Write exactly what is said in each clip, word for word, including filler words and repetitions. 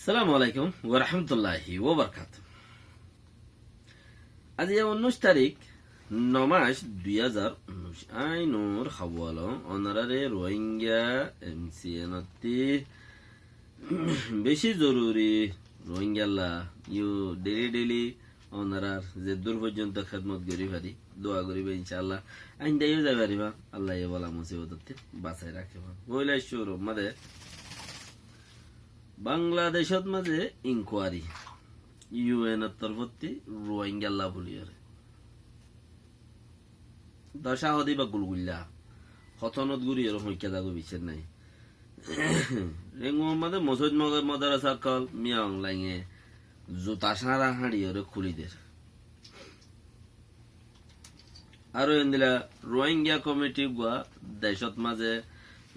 Assalamu alaikum wa rahmatullahi wa barakatuh. Aijja unnúic tarík, no mac, dui házar unnúic. Añí Nur Hawwal, onoráre Rohingya M C N ottí beci zoruri, Rohingyalla, yó daily daily onorár zeddúr foijjonto hédmot gorí fari, dua goríba incállah. Aindá yó zai faribá, Allaye bala musibot ottí basai rakéba. Foila cúrur mazé Bangladecót mazé inquiry, U N or torfótti Rohingyalla buliyóre. Docá hodé íba gulgulla. Hotónot gúriyóre hoikká zagói biccác nái. Renguwar mazé mosóit modarasa ókkol Min Aung Hlainge zuta cáñra háñçiyóre kúli der. Aró endilla Rohingya komiti uggúa decót mazé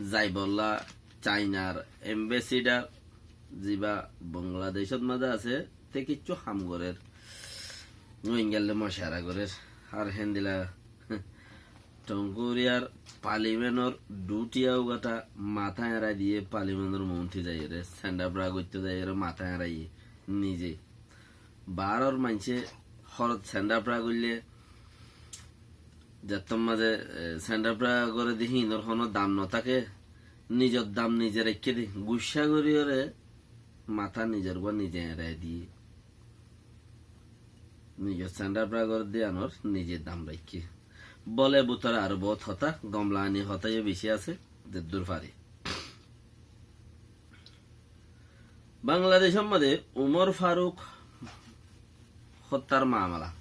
zaibolla Chainar embassador zibá Bangladecót mazé asé, te kiccú ham gorér. Rohingyallói mocara gorér. Ar héndilla Tongkuriyar palimenor dutiya uggúa matá erai diyé, palimenor montri zaiyóre, sendapra goittó zaiyóre matá erai nize. Baáror maincé hórot sendapra goillé, zettót mazé, e, sendapra goré de híinor honó dam no táke, nizor dam nize raikké de, guccá goríyóre matá nizor uggúa nize erai diyé. Nizor sendapra goré de yíanor nize dam raikké. Bóle bútore aró bout hotá, gomlani hotá yó beci asé, zeddúr fari. Bangladecór mazé Umor Faruk hottár mamala.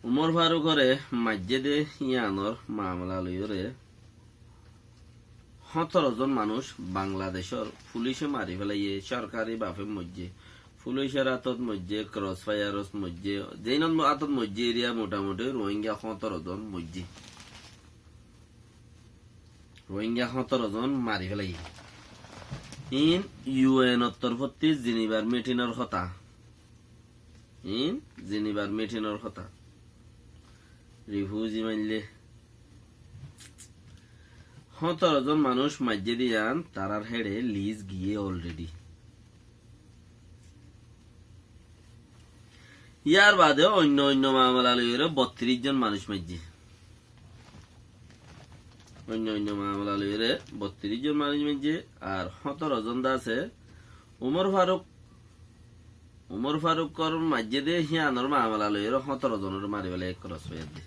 Umor Farukoré maijjé de yíanor mamala loiyóre hóñtoro zon manúic Bangladecór fulíce mari félaiyé, sorkari bafe moijjé, fulícor átot moijjé, crossfire ot moijjé, zeinor mo-, átot moijjé, eriya motamuti Rohingya hóñtoro zon moijjé. Rohingya hóñtoro zon mari félaiyé. Iín U N or torfótti Jinibar mitinor hotá. Iín Jinibar mitinor hotá. Rifuzi maillé. Hóñtoro zon manúic maijjé de yían tarár héçe lis giyé already. Yárbaade oinno oinno mamala loiyóre bottiríc zon manúic maijjé. Oinno oinno mamala loiyóre bottiríc zon manúic maijjé, ar hóñtoro zon de asé Umor Faruk, Umor Farukor maijjé de híanor mamala loiyóre hóñtoro zonoré mari félaiyé crossfire di.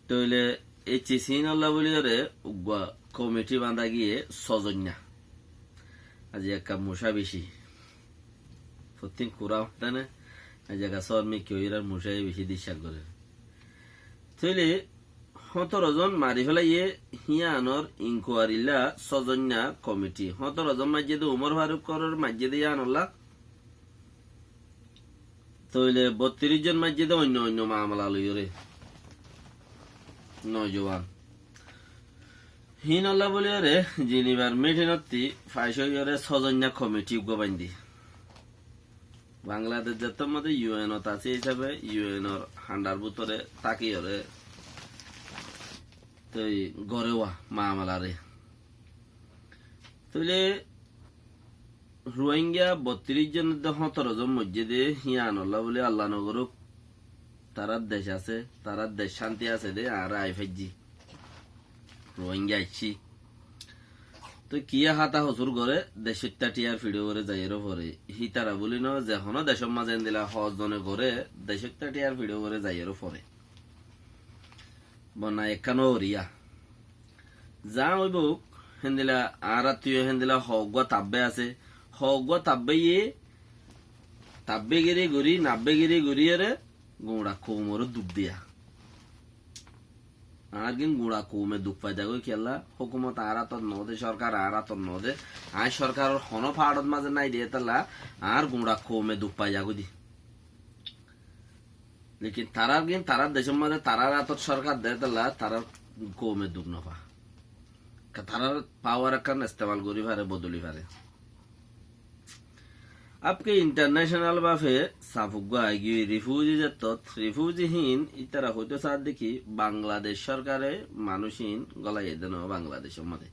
Tóile H C C inolla buliyóre uggúa komiti bañdá giyé sózoinna. Aijja ekka mucá beci. Fottín kurá hoitá né, aijja ekka sóor mikká óirar mucáye beci diccák gorér. Tóile hóñtoro zon mari félaiyé híanor inquirylla sózoinna komiti. Hóñtoro zon maijjé de Umor Farukor maijjé de yíanolla. Tóile bottiríc zon maijjé de oinno oinno mamala loiyóre. Nojuwan. Híinolla buliyóre Jinibar mitinottí fais óiyore sózoinna komiti uggúa baindí. Bangladec zettót mazé U N ot asé hísabe U N or handar bútore tákiyóre toi goréwa mamalaré. Tóile Rohingya bottiríc zon de hóñtoro zon moijjé de híanolla buli Allah nogorók. Tarár dec asé, tarár dec cánti asé de añára ai faijjí. Rohingya aiccí. Toi kiyé háta hosúr goré, decóitta thiyar fiçó goré zaiyóre foré. Hítara buli no, ze honó decór mazé endilla hoó zone goré, decóitta thiyar fiçó goré zaiyóre foré. Bonna ekkán óriya. Za óibou, héndilla añárattú yó héndilla hoó uggúa tabbe asé. Hoó uggúa tabbe yé, tabbe giri gorí, nabbe giri gorí ere, guñça koumoré duk diya. Añár gín guñça koume duk faidagói kiyólla, hókumot añár átot noóde, sórkar añár átot noóde, aññí sórkaror honó faáçot mazé nái de étalla, añár guñça koume duk faidagói de. Lekin tarár gín tarár decór mazé tarár átot sórkar de étalla, tarár koume duk nofá. Ka tarár pawar ekkán estemal gorí fare, bodoli fare. Abke international bafe saf uggúa aigiyói rifuzi zettót, rifuzi hín ítara hoitó saádde ki Bangladec sórkare manúic hín gólai aidde no Bangladecór mazé.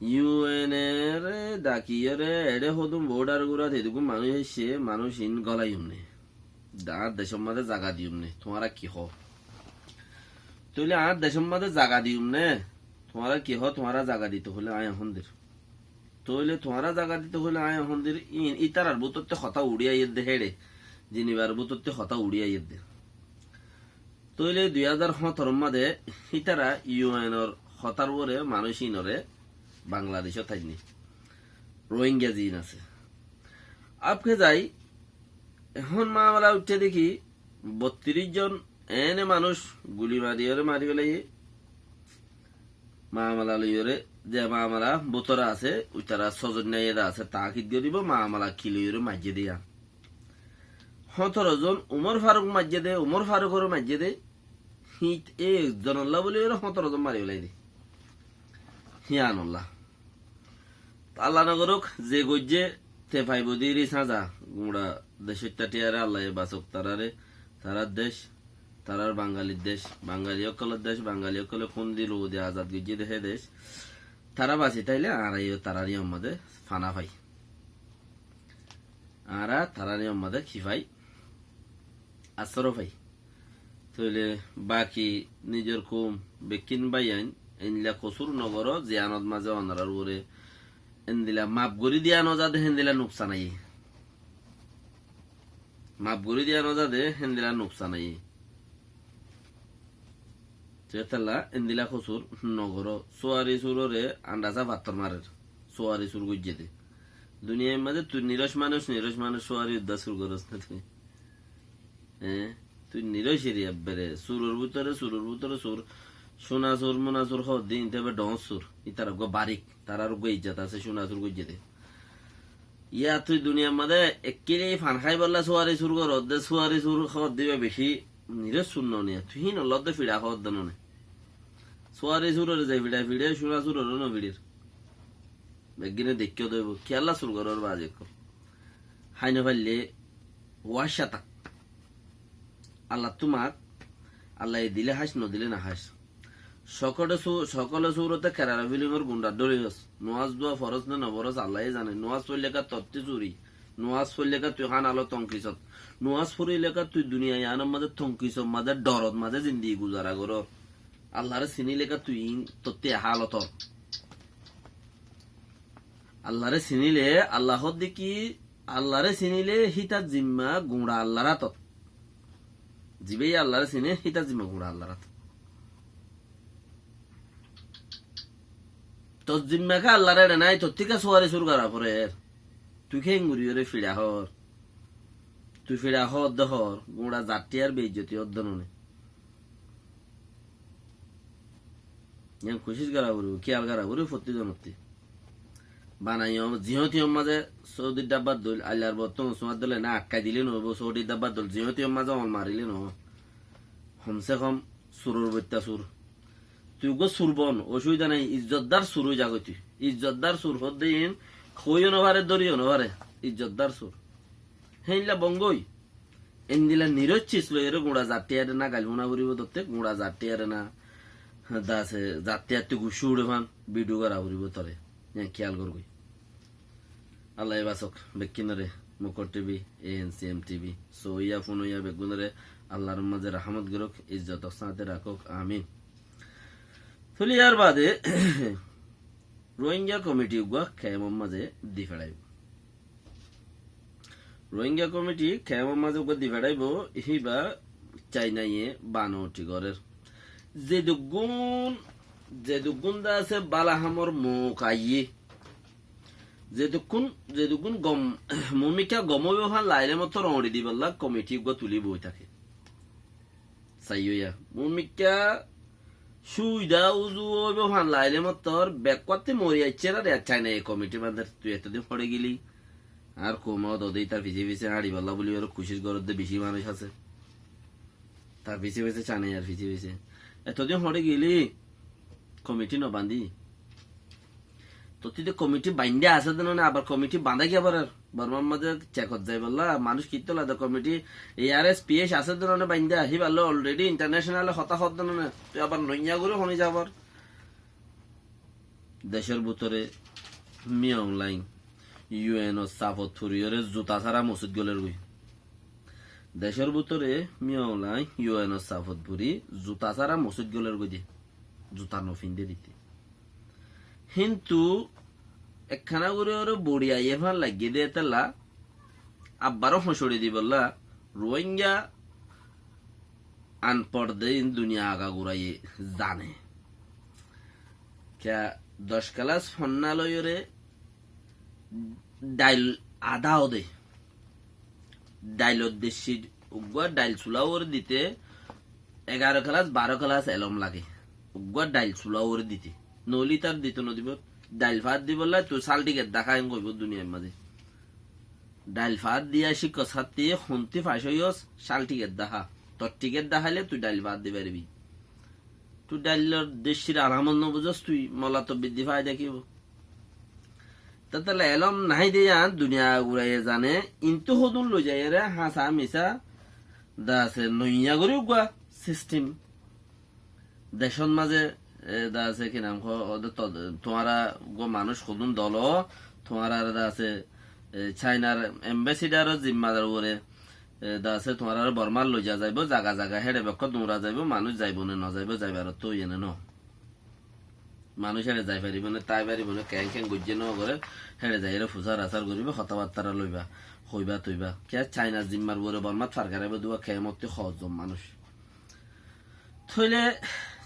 Yu En ore dhakiyóre eçé hodún bodhar gúrat edúgún manúic aiccé, manúic in golaiyum né. Añár decór mazé zaga diyum né, tuáñra ki hoó? Tóile añár decór mazé zaga diyum né, tuáñra ki hoó? Tuáñra zaga dito hoilé aññí ehón dir. Tóile tuáñra zaga dito hoilé aññí ehón dir, in ítarar bútottú hotá uçí aiyér dé héçe, Jinibar bútottú hotá uçí aiyér dé. Tóile dui házar hóñtoror mazé ítara Yu En or hotár uore manúic inore Bangladecót ainné. Rohingya ziín asé. Abke zai, ehón mamela uiththé dé ki, bottiríc zon eéne manúic guli mariyóre mari felaiyé. Mamela loiyóre, ze mamela bútore asé, uitara sózon naiyé de asé, taákid goríbo, mamela ki loiyóre maijjé dé yían. Hóñtoro zon Umor Faruk maijjé dé, Umor Farukore maijjé dé, híit e ekzonolla bóli ore hóñtoro zon mari félai dé. Híanolla. Alla nogorók, ze goijjé te faibo dé ri sáñza, guñça decóitta thíyare Allaye basok tarare, tarar dec, tarar Bangalir dec, Bangali ókkolor dec, Bangali ókkole kún dil uwudi azad goijjé dé hé dec, tara basi táile añára yó tarar yían mazé fana fai. Añára tarar yían mazé ki fai? Asóro fai. Tóile baki nizor koum bekkín báiyain endila kosúr nogoró, ziyanot mazé onorar uore endila maf gorí diya nozá dé héndila nuksan aiyé. Maf gorí diya nozá dé héndila nuksan aiyé. Tóile endila kosúr nogoró. Suwari surore andasa fattór marer. Suwari sur goijjé dé. Duniyair mazé tui niroc manúic, niroc manúic suwari uddá sur gorós né tui. Eé, tui niroc eri ebbere. Suror bútore, suror bútore sur. Cúna sur, múna sur hoódde, inte ebe dhoóñr sur. Ítara uggúa barik, tarar uggúa ijjot asé, cúna sur goijjé dé. Yá tui duniyair mazé ekkíli fan háibolla suwari sur goródde, suwari sur hoódde iba bicí niroc sur noó né. Tui híin ollódde fiça hoódde noó né. Suwari surore ze fiça fiçe, cúna suroré nofiçer. Beggíne deikkó dóibo, kiyólla sur gorór baázi ókkol. Hái nofaillé wácca tak. Allattú mak, Allaye dilé háic, nodilé naháic. Sokóle su-, sokóle surote kerala filimor gundhar dhóri os. Nuwas dua foros né noforos Allaye zane. Nuwas foillé ká tottí suri. Nuwas foillé ká tui hánalo tonkisot. Nuwas foillé ká tui duniya iánor mazé tonkisor mazé, dhorot mazé zindigi guzara gorór. Allaré siníle ká tui iín tottí e hálot ór. Allaré siníle, Alla hoódde ki, Allaré siníle hítar zimma guñça Allar átot. Zibáye Allaré siné hítar zimma guñça Allar átot. Tor zimma ká Allar eçe nái, tottí ká suwari sur gora forer. Tui kéngorí ore fiça hoór. Tui fiça hoódde hoór, guñça zattí ar beijjoti ódde noó né. Yián kucíc gora foribó, kiyal gora foribó fottí zonottí. Banaiyó, ziyót iyór mazé Sóudir dhábbar dóil, aillar bottún Usmát dóile na akkai dilé noóibo, Sóudir dhábbar dóil, ziyót iyór mazé oñl marilé noó. Hom se hom suror boitta sur. Tui uggúa sur bon, osubida nái, izzotdar sur ói zagói tui. Izzotdar sur hoódde iín, hoóiyo nofare, dóriyo nofare. Izzotdar sur. Héinla bongói. Endila niroc cis loiyóre guñça zattí ar na gail fúna foribó tottí, guñça zattí ar na dase, zattí attú guccí uçé fán, bidhiu gora foribó toré. Yián kiyal gorgói. Allaye basok, bekkúnore, Mukor tivi, A N C M tivi, soiya, fúnoiya bekkúnore Allar mazé rahámot gorók, izzot or sáñte rakók, amin. Tóile yar bade, Rohingya komiti uggúa kemor mazé di feçáibo. Rohingya komiti kemor mazé uggúa di feçáibo, híba Cainaye banoti gorér. Zedukkún, zedukkún de asé bála hamor muk aiyé. Zedukkún, zedukkún gom, muúmikká gom óibo fán lailé mottor oñçi dibolla komiti uggúa tulí boi táke. Saiyó ya. Muúmikká cúida uzu óibo fán lailé mottor bekkuattí mori aiccé ré ar Cainaye komiti bander. Tui etodin hoçé geli? Ar koum ot ode tar fisé fisé háñçibolla buli ore kucíc goródde bicí manúic asé. Tar fisé fisé Cainaye ar fisé fisé. Etodin hoçé geli? Komiti no bañdí. Tottí de komiti bañdé asé de noó né, abar komiti bañdá giyé abar Bormar mazé cekot zaibolla, manúic kittó lade komiti, A R S P S asé de noó né bañdá, híballa already international e hotá hoó de noó né, tui abar noiya gorí honi zabar. Decór bútore Min Aung Hlaing U N or safot furiyóre zuta sára mosóit golér goi. Decór bútore Min Aung Hlaing U N or safot furi zuta sára mosóit golér goi de. Zuta no findé dite. Kintu ekkána gorí ore bori aiyé fán laiggé de etella abbaró hoñcori dibolla Rohingya anpor de in duniya agaguraye zane. Kiya doc kelas fonná loiyóre dail adá ode. Dailor decci uggúa dail sula uore dite egaró kelas, baró kelas elóm lage. Uggúa dail sula uore dite. Noóile tar dito nodibo. Dail faát dibolla tui sal thiket dahá en hoibo duniyar mazé. Dail faát diya cíkkos hátti, hontí fac óiyos, sal thiket dahá. Tor thiket daháile tui dail faát di faribi. Tui dailor deccir alamot nobuzos, tui molla tobbit di faida ki óibo? Tátalla elóm nái de yián duniya guraye zane, intu hodún loi zaiyóre, háñsa misá, de asé noiya gorí uggúa sistem. Decót mazé, e, de asé ki nam ho, ode to-, tuáñra uggúa manúic hodún dolo, tuáñrare de asé, e, Chainar embasidaror zimmadar uore, e, de asé tuáñrare Bormát loi za zaibo, zaga zaga héçe bekkó duñra zaibo, manúic zaibo ne no zaibo, zaibar ottó óiye ne no. Manúic héçe zai faribo ne, tái faribo ne, keén keén goijjé no gore, héçe zaiyóre fusar asar goribo, hotábattára loiba, hoiba toiba. Kiya Chainar zimmar uore Bormát fargaraibo dua kemottí hozzon manúic. Tóile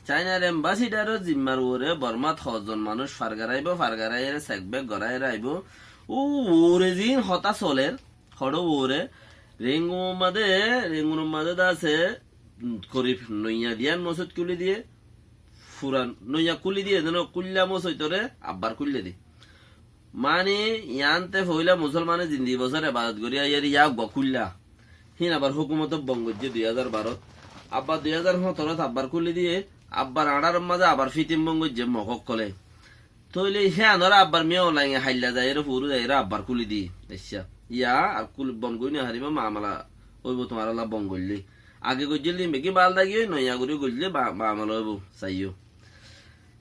Chainar embasidaror zimmar uore Bormát hozzon manúic fargaraibo, fargaraiyóre sekbek goráiyóre aibo. Ó uore ziín hotá soler, hoçé uore, Rengunor mazé, Rengunor mazé de asé, um, korib noiya diyan mosóit kúli diye, furan noiya kúli diye, zeno kúilla mosóitore abbar kúille di. Mani, yiánte foóila musolmane zindi bosór ebadot gorí aiyér yá uggúa kúilla. Hín abar hókumote bon goijjé dui házar barót. Abbar dui házar hóñtorót abbar kúli diyé, abbar añçáror mazé abar fítim bon goijjé Mog ókkole. Tóile híanoré abbar Min Aung Hlainge hailla zaiyóre, furu zaiyóre abbar kúli diyé. Aiccá, yá ar kúli bon gorí no faribá, mamela óibo tuáñralla bon goillé. Age goijjíl din beggín bál dagiyói, noiya gorí goillé ba-, mamela óibo, saiyó.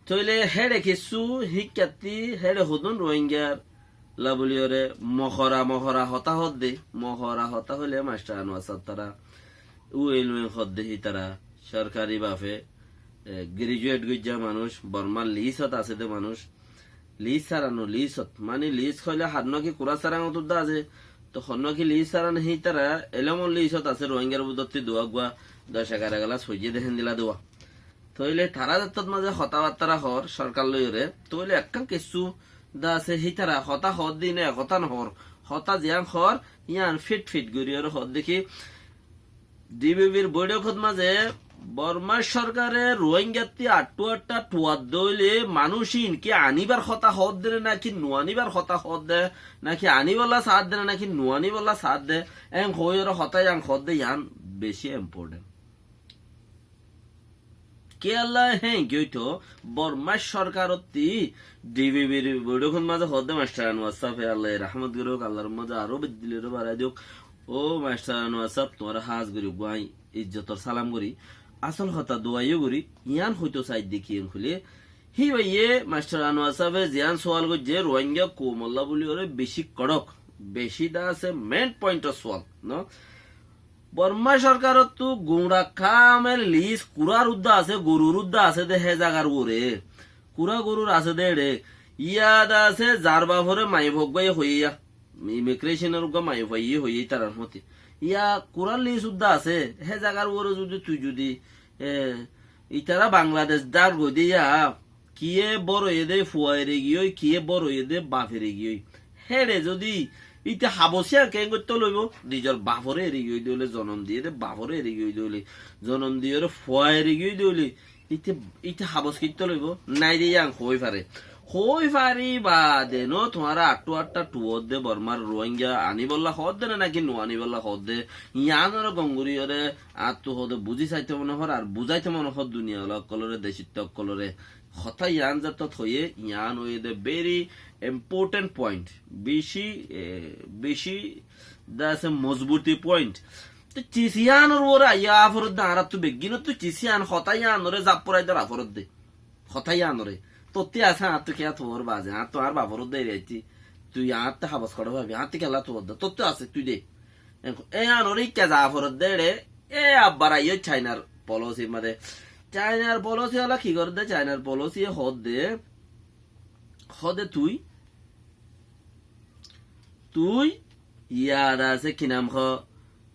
Tóile héçe kessú híkkattí héçe hodún Rohingyar la buliyóre mohora mohora hotá hoódde, mohora hotá hoilé Mastar Anuar sáb tara, U N U N hoódde hítara, sorkari bafe, e, graduate goijjá manúic, Bormar lisot asé de manúic, lis sára no lisot, mani lis hoilé honnúa ki kurá sára ottu de asé, to honnúa ki lis sára no hítara, elómor lisot asé Rohingyar bútottí dua uggúa, doc egaró kelas foijjé de héndilla dua. Tóile tará zettót mazé hotábattára hoór sorkar loiyóre, tóile ekkán kessú de asé, hítara hotá hoódde ine hotá nohoór, hotá ziyán hoór, yían fit fit goríyóre hoódde ki, D P P r boiçókot mazé Bormar sorkare Rohingyattí aththu aththa thuadde óile manúic ín ki aníbar hotá hoódde né náki no aníbar hotá hoódde, náki aníbolla saádde né náki no aníbolla saádde, en hoóiyore hotá yían hoódde yían bicí important. Kiyólla héen ki óito, Bormar sorkarottí D P P r boiçókot mazé hoódde Mastar Anuar sáfe, Allaye rahmot gorók, Allar mazé aró beddilore barai diyouk. Ó Mastar Anuar sáf, tuáñre hás gorí uggúa añí ijjotor salam gorí, asól hotá duwa yó gorí, yían hoito saidde ki en hoilé, híbaye Mastar Anuar sáfe ziyán suwal goijjé, Rohingya koumolla buliyóre bicí kodhok, bicí de asé main pointor suwal, no? Borma sorkarottú guñça kamel lis kurár uddá asé, gorur uddá asé de hé zagar uore. Kurá gorur asé de eçé. Yá de asé zar bafore maiyafua uggúaye hoiyé yá. Immigrationor uggúa maiyafua iye hoiyé ítarar hóti. Yá kurár lis uddá asé, hé zagar uore zudi tui zudi, e, ítara Bangladec dár goi de yá, kiyé bóroiye dé fua erigiyói, kiyé bóroiye dé baf erigiyói. Héçe zodi íte habos yían keén goittó loibó, nizor baforé erigiyói dé óile, zonom diyé dé baforé erigiyói dé óile, zonom diyóre fua erigiyói dé óile, íte, íte habos kittó loibó, nái dé yían hoói fare. Hoói fari baade no tuáñra aththu aththa thuódde Bormar Ruáingga aníbolla hoódde né náki no aníbolla hoódde, yíanoré gom goríyoré añáttu hoóde buzí saitó mone hoór, ar buzáito mone hoór duniyala ókkolóre, decitta ókkolóre. Hotá yián zettót hoiyé, yián óiye dé very important point. Bicí, e, bicí de asé mozbuti point. Te cis yiánor uore aiyá aforódde, añáráttu beggínottú cis yián hotá yiánoré zaf forai dóra foródde. Hotá yiánoré. Tottí asé, añáttu kiyá tuwar baze, añáttu añár bafor uddá eri aittí. Tui añáttu habos kore fabi, añáttu kiyá tuwar dé, tottí asé, tui dé. Enko, e añáre ikká za foredde ere, e abbar aiyó Chainar polosir mazé. Chainar polosi ola ki goredde, Chainar polosi e hoódde, hoódde tui, tui, yad asé ki nam hoó,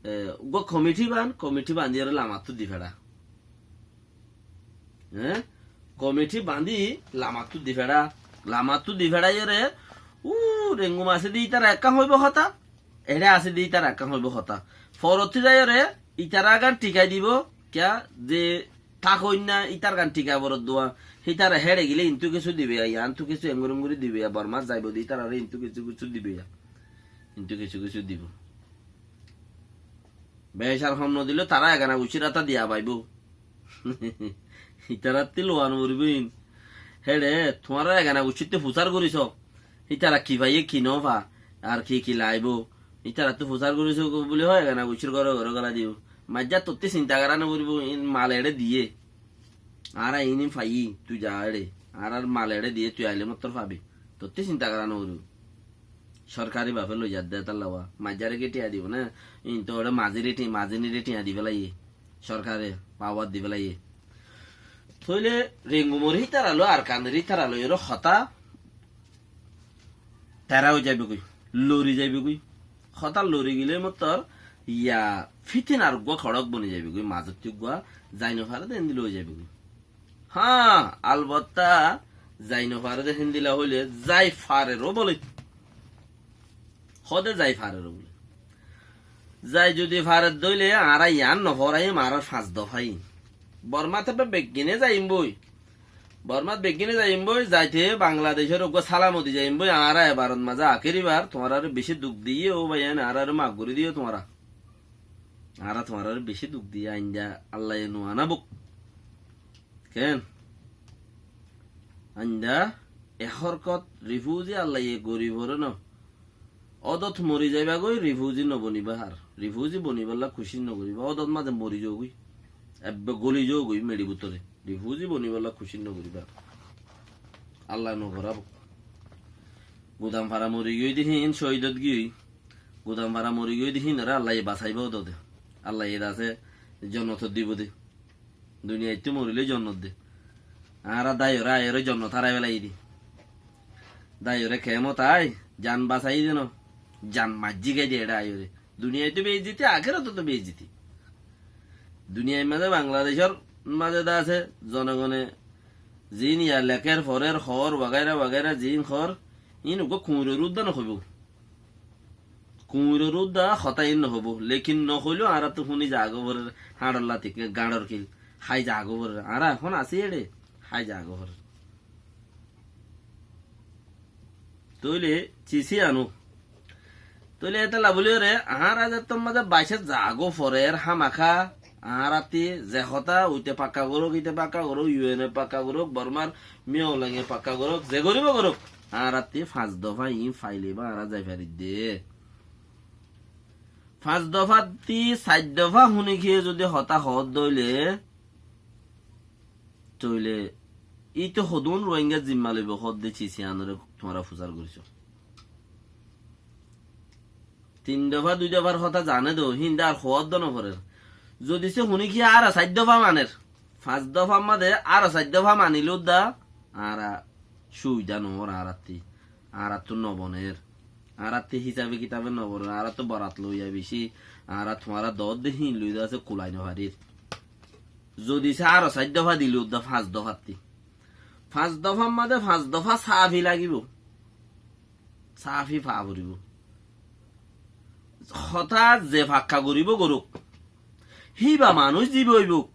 e, uggwá komiti ban, komiti bandí ere lamattú di fera. Eé? Komiti bandí lamattú di fera. Lamattú di fera ere, u, Rengu asé de ítara ekkán hoibo hotá. Eçe asé de ítara ekkán hoibo hotá. Forottí zai ere, ítara gán tikai dibo, kiyá ze tákoinna, ítar gán tikai boroddua. Hítara héçe gile intú kessú dibe ya, yantú kessú enguri enguri dibe ya, Bormát zaibo de ítarare intú kessú kessú dibe ya. Intú kessú kessú dibo. Becar hom nodile tara egana gucir ata diya baibo. Ítarattí luwa noforibó in. Héçe, tuáñra egana gucirtú fusár goríso. Ítara ki faiye ki nofa, ar ki ki laibo. Ítarattú fusár goríso buli hoó, egana gucir góre góre gola dibo. Maijja tottí sinta gora noforibó, in mal eçe diye. Añára iín faiyí, tui za eçe. Añárar mal eçe diye, tui aile mottor fabi. Tottí sinta gora noforibó. Sorkari bafe loi zadde talla wa. Maijjare ki tiañ dibo na? Iín to ore mazire ti-, mazinire tiañ di felaiye. Sorkare pawar di felaiye. Tóile Rengumor hítara loi, Arkanir hítara loi ere hotá tera ói zaibogói, lori zaibogói. Hotá lori gile mottor ya fitinar uggwá koçok boni zaibogói, mazottí uggwá zai nofare de endilla ói zaibogói. Hañ, albotta zai nofare de héndilla hoile zai farer ó bole. Hode zai farer ó bole. Zai zodi farer de óile añára yián noforaiyum, añárar fañs dofa iín. Bormát ebbe beggíne zaiyum boi. Bormát beggíne zaiyum boi, zaite Bangladecor uggwá sálam di zaiyum boi, añára ebarot mazé akéri bar, tuáñrare beci duk diye, ó baiyain, añárare maf gorí diyo tuáñra. Añára tuáñrare beci duk diye, ainda Allaye nuana buk. Ken? Ainda e horkot rifuzi Allaye gori fore no. Ódot mori zaibagói, rifuzi noboniba ar. Rifuzi bonibálla kucíc nogoriba. Ódot mazé mori zogói. Ebbe goli zogói meçi bútore. Rifuzi bonibálla kucíc nogoriba. Allaye nogorábok. Gudam fara mori giyói de híin cóidot giyói. Gudam fara mori giyói de híinore Allaye basaiba ódode. Allaye dase jonnotot dibo de. Duniyaittú morilé jonnot de. Añára daiyore aiyore jonnot hárai félaiye de. Daiyore kemot ai, jan basaiye de no. Jan maijji gai de eçe aiyore. Duniyaittú beizziti, akérottú beizziti. Duniyair mazé Bangladecor mazé de asé, zonogone ziín ya lekér, forér, hoór, wagaira wagaira ziín hoór, iín uggwá kuñiror uddá nohoibó. Kuñiror uddá hotá iín nohoibó, lekin nohoilé añárattú fúni zagói forer, hañçor lati, gañçor kil, hái zagói forer. Añára ehón así eçe, hái zagói forer. Tóile cisi anó. Tóile étella bóli ore, añára zettót mazé baicé zagói forer hámaká, añárattí ze hotá, uite fakka gorók, ite fakka gorók, U N e fakka gorók, Bormar Min Aung Hlaing e fakka gorók, ze goríbo gorók. Añárattí fañs dofa iín failé ba añára zai faridde. Fañs dofattí sair dofa húni kiyé zodi hotá hoódde óile, tóile íte hodún Ruáingar zimma loibo hoódde cisi anóre tuáñra fusár goríso. Tin dofa, dui dofar hotá zane dé, híinde ar hoódde noforér. Zodi sé húni kiyé aró sair dofa maner, fañs dofar mazé aró sair dofa manilé udda, añára cúbida noór, añárattí, añárattú noboner, añárattí hísabe kitabe noboner, añárattú borat loiya bicí, añára tuáñra doódde híin loi de asé kulai nofarir. Zodi sé aró sair dofa dilé udda fañs dofattí, fañs dofar mazé fañs dofa safi lagibó. Safi faa foribó. Hotá ze fakka goríbo gorók. Híba manúic ziba óibou.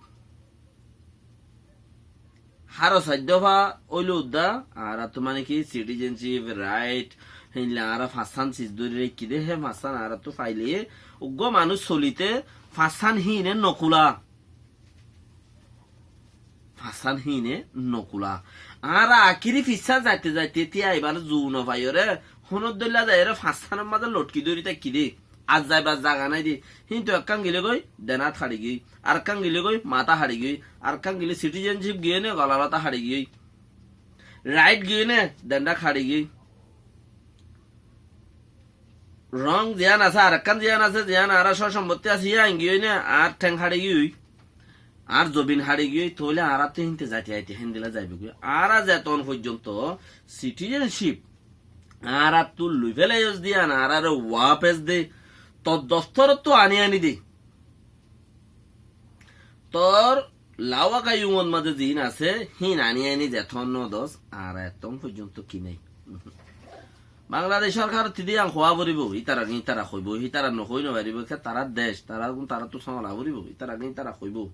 Haró sair dofa óile udda, añárattú mane ki citizenship, right, héinle añára fañssán sis dóri raikkí dé, hé fañssán añárattú faile, uggúa manúic solité fañssán híine nokula. Fañssán híine nokula. Añára akíri fissá zaite zaite tíya aibar zu nofaiyóre, honór dóilla zaiyóre fañssánor mazé lotkí dóri táikki dé. Ar zaibar zaga nái dé. Híntu ekkán gilé goi den át haçi giyói, arekkán gilé goi matá haçi giyói, arekkán gilé citizenship giyói né golalóta haçi giyói. Rait giyói né, dendhá haçi giyói. Rong ziyán asé, arekkán ziyán asé, ziyán añára só-sombottí asé, yían giyói né, añár théng haçi giyói, añár zobin haçi giyói, tóile añárattú hínte zaite zaite héndilla zaibói. Añára zeton foijjonto citizenship añárattú loi félaiyós de yían añáráre wafes de, tor doftorottú aní aní de. Tor lawa kaiyumot mazé ziín asé, híin aní aní zeton no dos, añára etton foijjonto ki nái. Bangladec sorkarottú de yían hoó foribó, ítara gín ítara hoibó, ítara no hoi no faribó, ke tarár dec, tarár gún taráttu samala foribó, ítara gín ítara hoibó.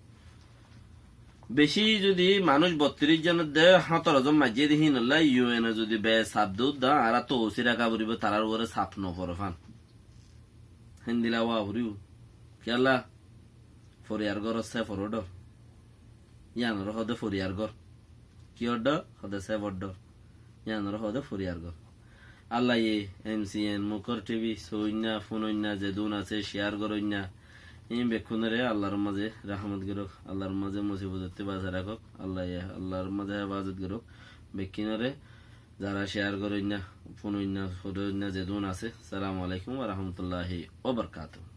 Beci zodi manúic bottiríc zon de, hótoro zon maijjé de híinolla U N e zodi be saf de údda, añára to O C raka foribó, tarár uore saf no fore fán. Héndilla ówa foribó. Kiyólla? Foriyar góror sef order. Yíanoré hoó de foriyar gór. Ki order? Hoó de sef order. Yíanoré hoó de foriyar gór. Allaye M C N, Mukor T V, soóinna, fúnoinna, zedún asé, share goróinna. Ín bekkúnore Allar mazé rahmot gorók, Allar mazé musibotottú basai rakók, Allaye Allar mazé hefazot gorók. Bekkúnore zará share goróinna, fúnoinna, soóinna, zedún asé. Assalamu alaikum wa rahmatullahi wa barakatuhu.